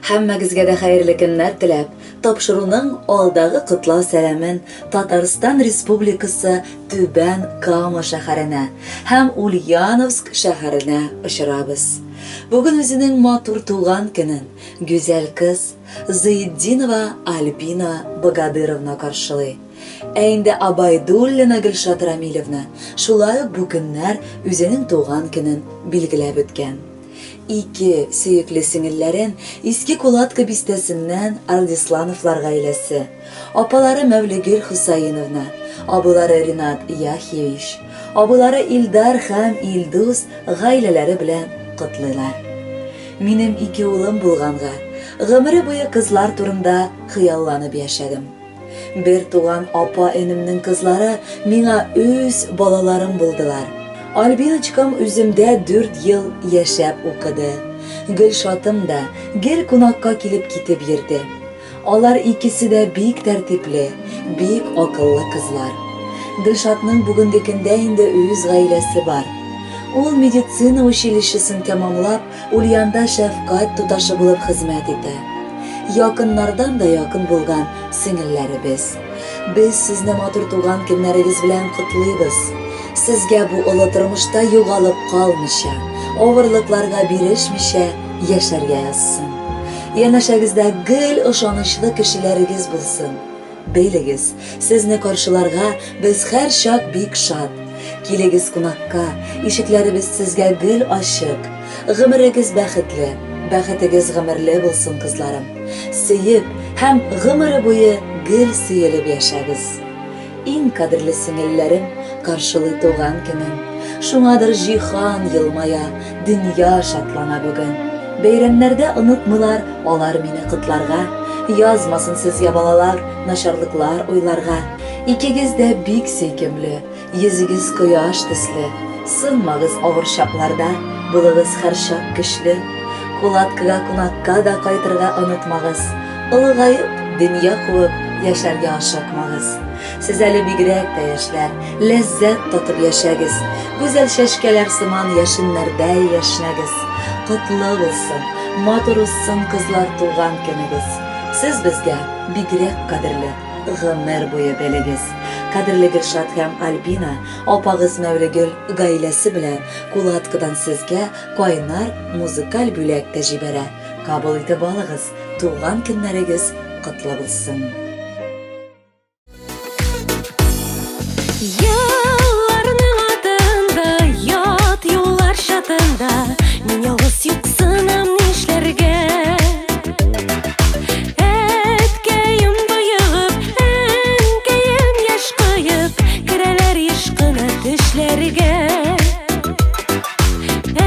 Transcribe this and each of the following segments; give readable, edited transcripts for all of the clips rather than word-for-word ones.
Һәммәгезгә дә хәерле көннәр теләп, тапшыруның алдагы котлау сәламен Татарстан Республикасы Түбән Кама шәһәренә һәм Ульяновск шәһәренә очырабыз. Бүген үзенең матур туган көнен гүзәл кыз Зыетдинова Альбина Багадыровна каршылый. Ә инде Абайдуллина Гөлшат Рамилевна шулай ук бу көннәр үзенең туган көнен билгеләп үткән. Ике сөекле сеңелләрен Иске Кулатка бистәсеннән Ардислановлар гаиләсе, апалары Мәүлегөл Хусаиновна, абыйлары Ринат Яхиевич, абыйлары Илдар һәм Илдус гаиләләре белән котлыйлар. Минем ике улым булганга, гомере буе кызлар турында хыялланып яшәдем. Бер туган апа-энемнең кызлары миңа үз балаларым булдылар. Альбиночкам үземдә дүрт ел яшәп укыды. Гөлшатым да гел кунакка килеп китеп йөрде. Алар икесе дә бик тәртипле, бик акыллы кызлар. Гөлшатның бүгенге көндә инде үз гаиләсе бар. Ул медицина училищесын тәмамлап, Ульянда шәфкать туташы булып хезмәт итә. Якыннардан да якын булган сеңелләребез. Без сезне матур туган көннәрегез белән котлыйбыз. Сезгә бу олы тормышта югалып калмыйча, авырлыкларга бирешмичә яшәргә язсын. Янәшәгездә гел ышанычлы кешеләрегез булсын. Белегез, сезне каршыларга без һәрчак бик шат. Килегез кунакка, ишекләребез сезгә гел ачык. Гомерегез бәхетле, бәхетегез гомерле булсын, кызларым. Сөеп һәм гомере буе гел сөелеп яшәгез. Иң кадерле сеңелләрем каршылый туган көнен. Шуңадыр җиһан елмая, дөнья шатлана бүген. Бәйрәмнәрдә онытмыйлар алар мине котларга. Язмасын сезгә, балалар, начарлыклар уйларга. Икегез дә бик сөйкемле, йөзегез кояш төсле. Сынмагыз авыр чакларда, булыгыз һәрчак көчле. Кулаткага кунакка да кайтырга онытмагыз. Олыгаеп, дөнья куып, яшәргә ашыкмагыз. Сез әле бигрәк тә яшьләр, ләззәт татып яшәгез. Гүзәл чәчкәләр сыман яшеннәрдәй яшьнәгез. Котлы булсын, матур узсын кызлар туган көнегез. Сез безгә бигрәк кадерле, гомер буе белегез. Кадерле Гөлшат һәм Альбина, апагыз Мәүлегөл гаиләсе белән Кулаткадан сезгә кайнар музыкаль бүләк тә җибәрә. Кабул итеп алыгыз, туган көннәрегез котлы булсын. Елларның атында, ят юллар чатында, мин ялгыз юксынам нишләргә? Әткәем боегып, әнкәем яшь коеп, керәләр еш кына төшләргә.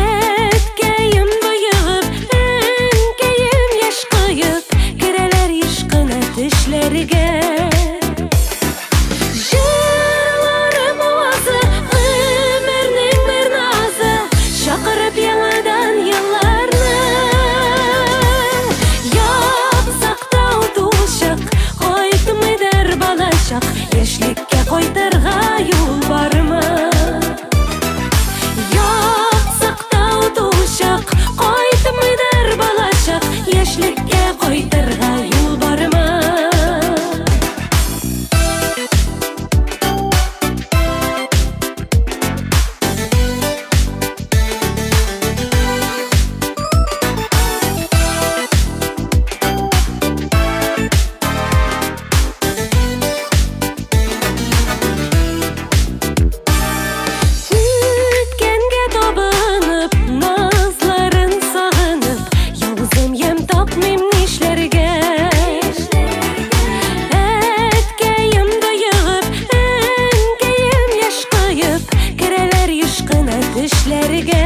Әткәем боегып, әнкәем яшь коеп, керәләр еш кына төшләргә. Җырларым авазы, гомернең бер назы, чакырып яңадан елларны. Япсак та тулчак, кайтмыйдыр балачак, яшьлеккә кайтырга юл бармы? Япсак та тулчак, кайтмыйдыр балачак, яшьлеккә кайтырга юл бармы? Үткәнгә табынып, назларын сагынып, ялгызым ямь тапмыйм нишләргә. Әткәем боегып, әнкәем яшь коеп, керәләр еш кына төшләргә.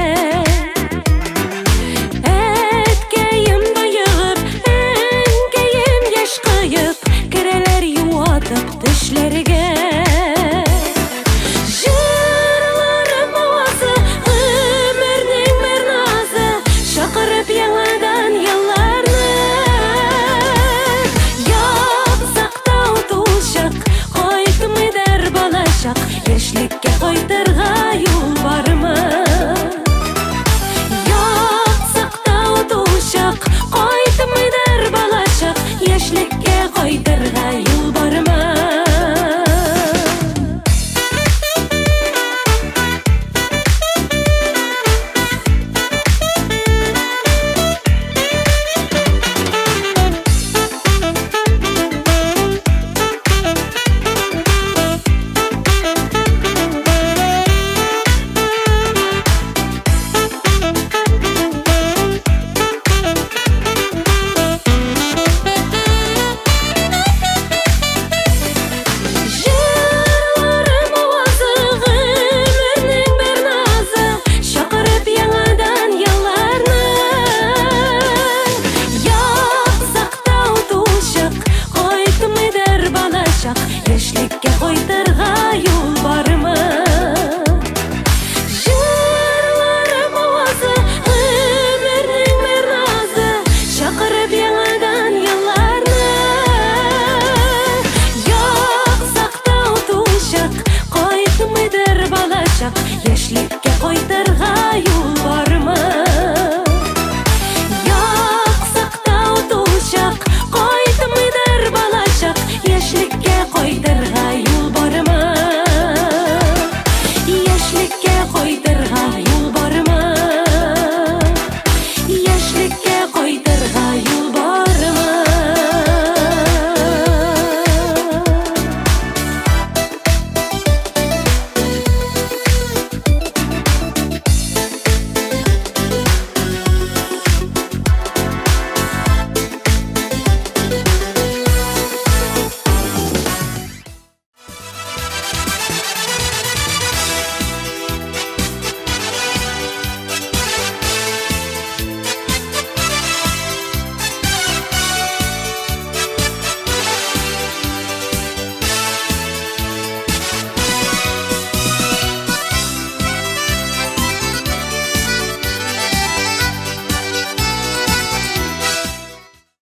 Әткәем боегып, әнкәем яшь коеп, керәләр юатып төшләргә.